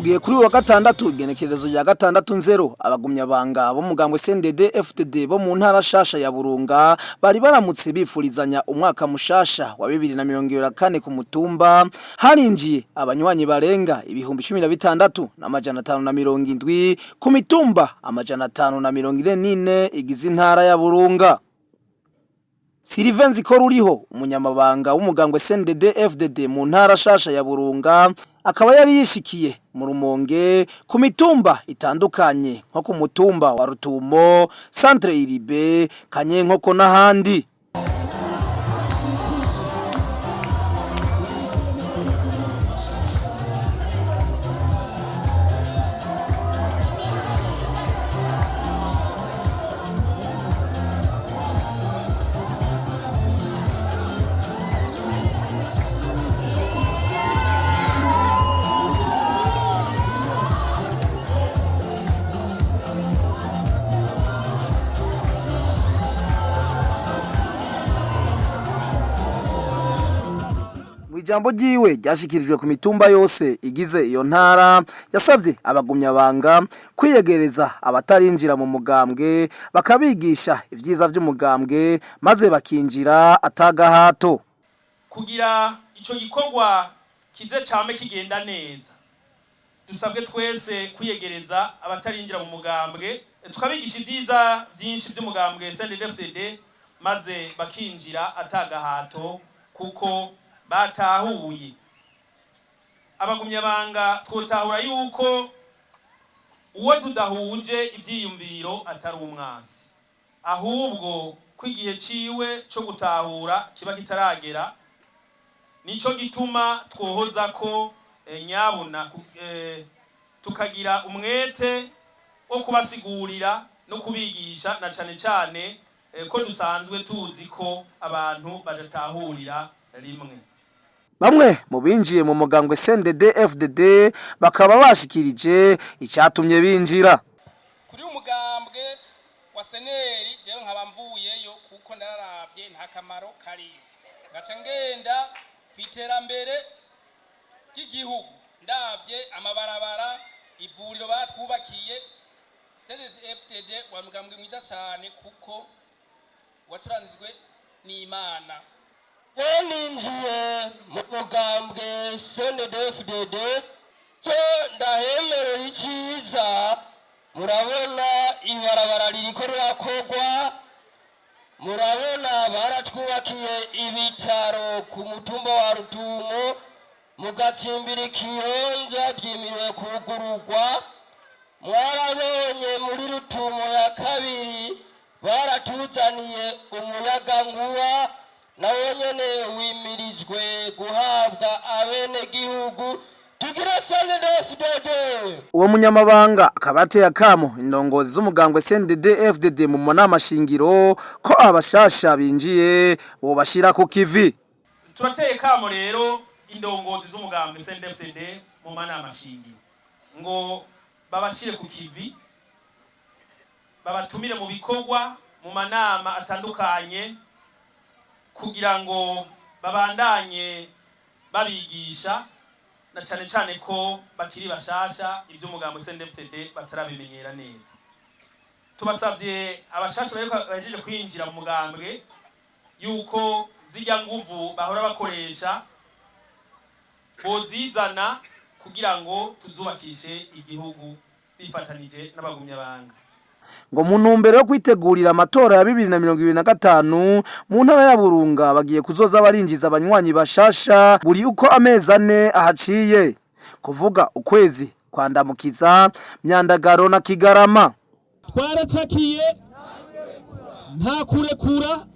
Mu gihe kuri uyu wa gatandatu, igenekerezo rya 6 Nzero, abagumyabanga bo mugambwe CNDD FDD bo mu ntara shasha ya Burunga bari baramutse bifurizanya umwaka mushasha wa 2024 ku mutumba, harinjiye abanywanyi barenga 16,570 ku mitumba 544 igize intara ya Burunga. Sylvain Nzikoruriho, umunyamabanga w'umugambwe CNDD FDD mu ntara shasha ya Burunga, akaba yari yishikiye mu Rumonge ku mitumba itandukanye, nko ku mutumba wa Rutumo, Centre Iribe, Kanyenkoko n'ahandi. Ijambo ryiwe ryashikirijwe ku mitumba yose igize iyo ntara, yasavye abagumyabanga kwiyegereza abatarinjira mu mugambwe, bakabigisha ivyiza vy'umugambwe, maze bakinjira atagahato. Kugira ico gikorwa kize came kigenda neza, dusabwe twese kwiyegereza abatarinjira mu mugambwe, tukabigisha ivyiza vyinshi vy'umugambwe CNDD-FDD, maze bakinjira atagahato kuko batahuye. Abagumyabanga twotahura yuko uwo tudahuje ivyiyumviro atari umwansi, ahubwo ko igihe ciwe co gutahura kiba kitaragera. Nico gituma twohoza ko nyabuna tukagira umwete wo kubasigurira no kubigisha, na cane cane ko dusanzwe tuzi ko abantu badatahurira rimwe. Bamwe mu binjiye mu mugambwe CNDD FDD bakaba bashikirije icyatumye binjira. Kuri umugambwe wa CNL, jewe nkaba mvuyeyo kuko ndararavye nta kamaro kariyo, ngaca ngenda ku iterambere ry'igihugu, ndavye amabarabara, ivuriro batwubakiye. CNDD-FDD wa mugambwe mwiza cyane kuko waturanzwe n'Imana. Ninjiye mu mugambwe CNDD-FDD cyo ndahemerera icyiza. Murabona ibarabara ririko rirakorwa, murabona baratwubakiye ibitaro ku mutumba wa Rutumo, mu Gacimbiri Kiyonza vyimiriwe kugururwa. Mwarabonye muri Rutumo ya kabiri baratuzaniye umuyagankuba, nawo nyene wimirijwe guhabwa abenegihugu. Tugire CNDD-FDD. Uwo munyamabanga akaba ateye akamo indongozi z'umugambwe CNDD FDD mu manama shingiro ko abashasha binjiye bobashira ku kivi. Turateye kamo rero indongozi z'umugambwe CNDD-FDD mu manama shingiro ngo babashire ku kivi, babatumire mu bikorwa, mu manama atandukanye, kugira ngo babandanye babigisha, na cane cane ko bakiri bashasha, ivy'umugambo CNDD-FDD batarabimenyera neza. Tubasavye abashasha bariko bahejeje kwinjira mu mugambwe yuko zirya nguvu bahora bakoresha bozizana kugira ngo tuzubakishe igihugu bifatanije n'abagumyabanga. Ngo mu ntumbero yo kwitegurira amatora ya 2025, mu ntara ya Burunga bagiye kuzoza barinjiza abanywanyi bashasha buri uko amezi 4 ahaciye, kuvuga ukwezi kwandamukiza, Myandagaro na Kigarama. Twaracakiye, nta kurekura.